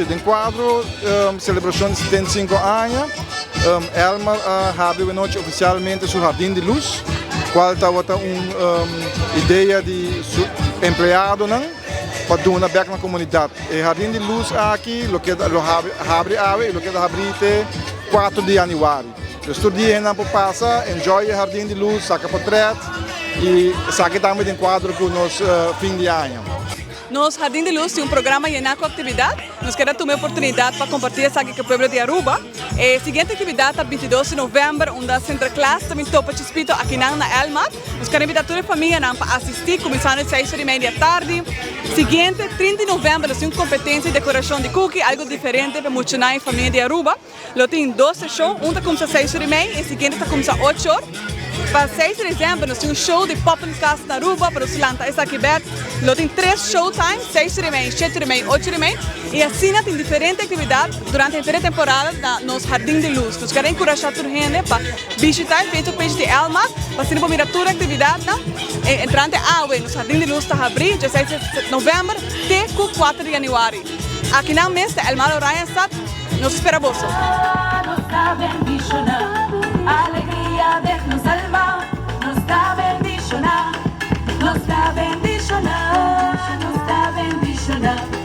Den cuadro celebracion di 75 aña, Elmar a habri awenochi oficialmente su Jardin di Luz, cual tabata un idea di su empleadonan pa duna bek na comunidad. E Jardin di Luz aki lo keda lo habri awe y lo keda habri te 4 di januari. Dus tur dia hendenan por pasa, enjoy e Jardin di Luz, saca potret y esaki tambe den cuadro cu nos fin di aña. Nos Jardin di Luz tin un programa yená ku aktividat. Nos kere tuma e oportunidat pa kompartí esaki ku e pueblo di Aruba. E siguiente aktividat ta 22 di novèmber unda Sinterklaas ta bin topa Chispito akinan na Elmar. Nos kere invitá tur e famianan pa asistí kuminsando e seis ora i media di atardi. Siguiente 30 di novèmber nos tin un kompetensia di dekorashon di kuki, algu diferente pa muchanan i famia di Aruba. Lo tin dos seshon, un ta kumsa seis ora i mei i e siguiente ta kumsa ocho or. Pa seis di desèmber nos tin un show di Poppenkast na Aruba pa nos lanta esaki bèk. Lo tin tres show time, seis ora i mei, shete ora i mei, ocho ora i mei. I asina tin diferente aktividat durante henter e temporada na nos Hardin di Luz. Nos kere enkurashá tur hende pa bishitá e Facebook page di Elmar pa asina por mira tur e aktividatnan. Entrante awe nos Hardin di Luz ta habrí djaseis di novèmber te ku kuater di yanüari. Akinan mes ta Elmar Oranjestad. Nos ta spera boso. Nos ta bendiciona, alegria den nos alma. Nos ta bendiciona, nos ta bendiciona, nos ta bendiciona.